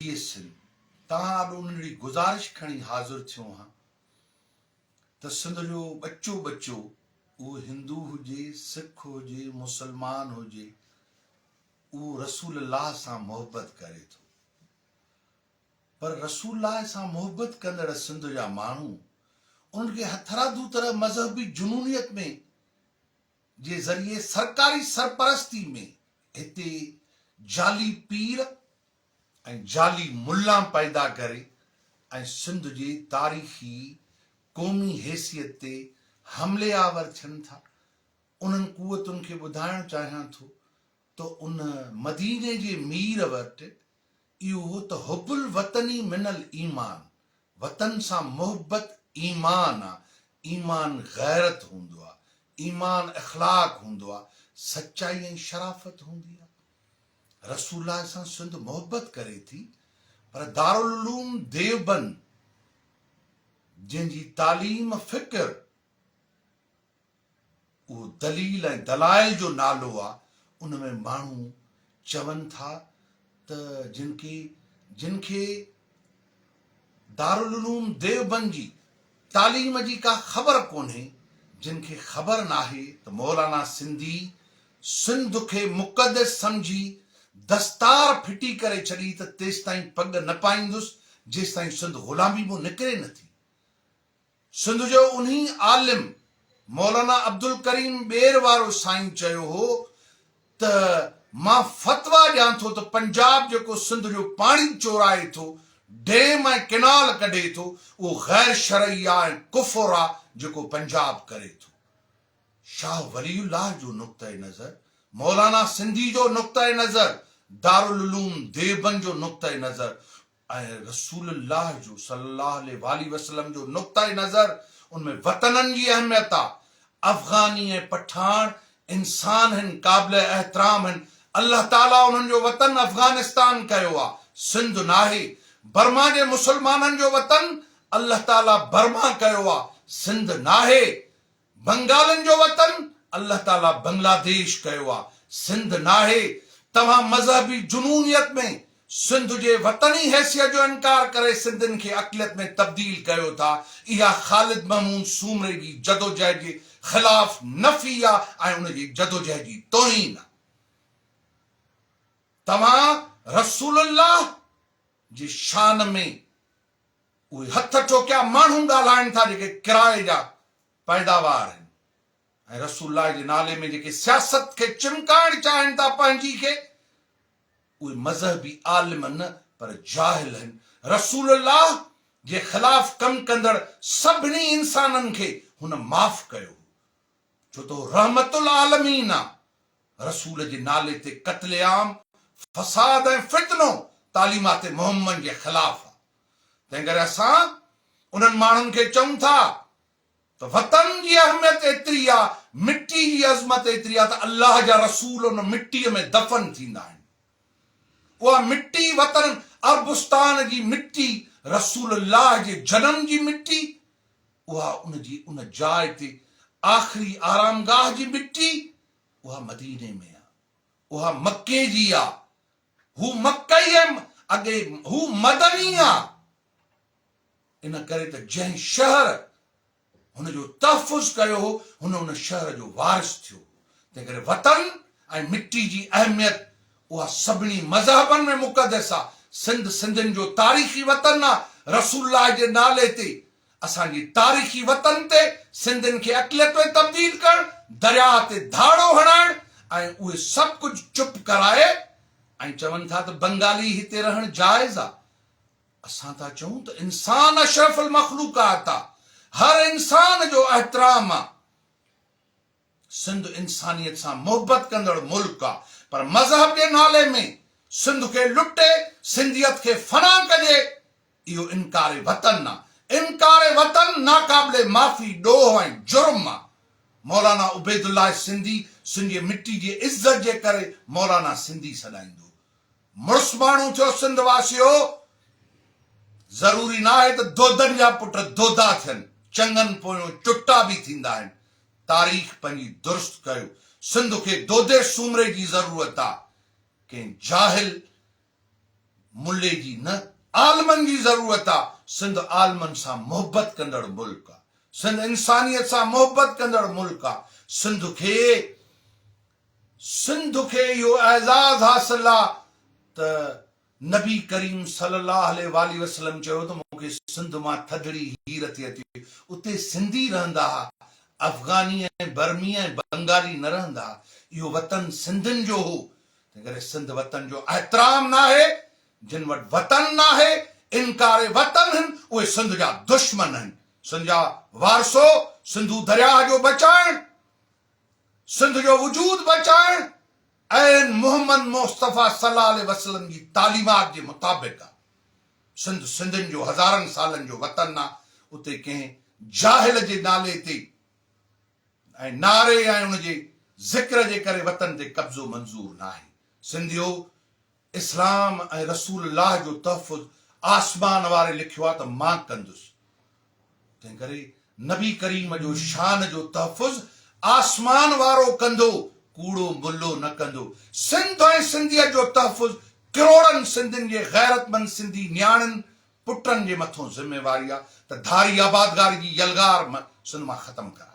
جيئي سنڌ توهان آڏو ننڍڙي گذارش کڻي حاضر ٿيو هان ته سنڌ جو ٻچو ٻچو اهو هندو هجي سک هجي مسلمان هجي اهو رسول الله سان محبت ڪري ٿو پر رسول الله سان محبت ڪندڙ سنڌ جا ماڻهو انهن کي هٿرادو طرح مذهبي جنونيت ۾ جي ذريعي سرڪاري سرپرستي ۾ هتي جعلي پير ۽ جعلي ملان پيدا ڪري ۽ سنڌ جي تاريخي قومي حيثيت تي حملي آور ٿين ٿا. انهن قوتن کي ٻڌائڻ چاهيان ٿو ته ان مديني جي مير وٽ اهو هو ته حب الوطني من الايمان، وطن سان محبت ايمان آ، ايمان غيرت هوندو آ، ايمان اخلاق هوندو آ، سچائي ۽ شرافت هوندي آ. رسول الله سان سنڌ محبت ڪري ٿي پر دارالعلوم ديوبند جنهن جي تعليم فڪر اهو دليل ۽ دلائل جو نالو آ، ان ۾ ماڻهو چون ٿا ته جن کي جن کي دارالعلوم ديوبند جي تعليم جي ڪا خبر ڪونهي، جن کي خبر ناهي ته مولانا سنڌي سنڌ کي مقدس سمجهي دستار ڦٽي ڪري ڇڏي ته تيستائين پڳ نه پائيندس جيستائين سنڌ غلامي مون نڪري نٿي. سنڌ جو انهي عالم مولانا عبدالڪريم ٻير وارو سائين چيو هو ته مان فتويٰ ڏيان ٿو ته پنجاب جيڪو سنڌ جو پاڻي چورائي ٿو، ڊيم ۽ ڪئنال ڪڍي ٿو، اهو غير شرعي آ ۽ ڪفر آ جيڪو پنجاب ڪري ٿو. شاهه ولي الله جو نقطه نظر، مولانا سنڌي جو نقطه نظر، دارالعلوم ديوبند جو نقطه نظر ۽ رسول الله جو صلي الله عليه واٰله وسلم جو نقطه نظر ان ۾ وطنن جي اهميت آ، افغاني ۽ پٺاڻ انسان هن قابل احترام هن، الله تعالي انهن جو وطن افغانستان ڪيو آ، سنڌ ناهي، برما جي مسلمانن جو وطن الله تعالي برما ڪيو آ، سنڌ ناهي، بنگالين جو وطن الله تعالي بنگلاديش ڪيو آ سنڌ ناهي توهان مذهبي جنونيت ۾ سنڌ جي وطني حيثيت جو انڪار ڪري سنڌين کي اقليت ۾ تبديل ڪيو ٿا اها خالد محمود سومري جي جدوجهد جي خلاف نفي آ ۽ ان جي جدوجهد جي توهين آ توهان رسول الله جي شان ۾ اهي هٿ ٺوڪيا ماڻهو ڳالهائن ٿا جيڪي ڪرائي جا پيداوار آهن ۽ رسول الله جي نالي ۾ جيڪي سياست کي چمڪائڻ چاهين ٿا پنهنجي کي اهي مذهبي عالم نه پر جاهل آهن رسول الله جي خلاف ڪم ڪندڙ سڀني انسانن کي هن معاف ڪيو هو ڇو ته هو رحمت العالمين آ رسول جي نالي تي قتل عام، فساد ۽ فتنو تعليمات محمد جي خلاف آ. تنهنڪري اسان انهن ماڻهن کي چئون ٿا ته وطن جي اهميت ايتري آ، مٽي جي عظمت ايتري آ ته الله جا رسول ان مٽي ۾ دفن ٿيندا آهن. اها مٽي وطن عربستان جي مٽي، رسول الله جي جنم جي مٽي، اها ان جي ان جاء تي آخري آرامگاهه جي مٽي، اها مديني ۾ آ، اها مڪي جي آ، هو مڪئي ۽ اڳي هو مدني آ، ان ڪري ته جنهن شهر هن جو تحفظ ڪيو هو، هن ان شهر جو وارث ٿيو هو، تنهنڪري وطن ۽ مٽي جي اهميت اها سڀني مذهبن ۾ مقدس آ، سنڌ سنڌين جو تاريخي وطن آ، رسول الله جي نالي تي اسان جي تاريخي وطن تي سنڌين کي اقليت ۾ تبديل ڪرڻ، درياهه تي ڌاڙو هڻائڻ ۽ اهي سڀ ڪجهه چپ ڪرائي ۽ چون ٿا ته بنگالي هتي رهڻ جائز آ. اسان ٿا چئون ته انسان اشرف المخلوقات آ، هر انسان جو احترام آ. سنڌ انسانيت سان محبت ڪندڙ ملڪ آ پر مذهب جي نالي ۾ سنڌ کي لٽي سنڌيت کي فنا ڪجي اهو انڪار وطن آ. انڪار وطن ناقابل معافي ڏوهه ۽ جرم آ. مولانا عبيدالله سنڌي سنڌ جي مٽي جي عزت جي ڪري مولانا سنڌي سڏائيندو. مڙس ماڻهو ٿيو سنڌ واسيو! ضروري ناهي ته دودن جا پٽ دودا ٿين، چڱن پويون چٽا به ٿيندا آهن. تاريخ پنهنجي درست ڪيو. سنڌ کي دودي سومري جي ضرورت آ. ڪنهن جاهل ملي جي نه عالمن جي ضرورت آ، سنڌ عالمن سان محبت ڪندڙ ملڪ آ، سنڌ انسانيت سان محبت ڪندڙ ملڪ آ، سنڌ کي سنڌ کي اهو اعزاز حاصل آ ته نبي ڪريم صلي الله عليه واٰله وسلم چيو ته مون کي سنڌ مان ٿڌڙي هير ٿي اچي، اتي سنڌي رهندا ها، افغاني ۽ برمي ۽ بنگالي نه رهندا ها، اهو وطن سنڌين جو هو، تنهنڪري سنڌ وطن جو احترام ناهي، جن وٽ وطن ناهي، انڪار وطن هن، اهي سنڌ جا دشمن هن، سنڌ جا وارثو سنڌو درياهه جو بچائڻ، سنڌ جو وجود بچائڻ عين محمد مصطفيٰ صلي الله عليه وسلم جي تعليمات جي مطابق آ. سنڌ سنڌين جو هزارن سالن جو وطن آ، اتي ڪنهن جاهل جي نالي تي ۽ نعري ۽ ان جي ذڪر جي ڪري وطن تي قبضو منظور ناهي. سنڌيو! اسلام ۽ رسول الله جو تحفظ آسمان واري لکيو آ ته مان ڪندس. تنهنڪري نبي ڪريم جو شان جو تحفظ آسمان وارو ڪندو، ڪوڙو ملو نه ڪندو. سنڌ ۽ سنڌيت جو تحفظ ڪروڙن سنڌين جي غيرتمند سنڌي نياڻين پٽن جي مٿون ذميواري آ ته ڌاري آبادگاري جي يلغار سنڌ مان ختم ڪرائي.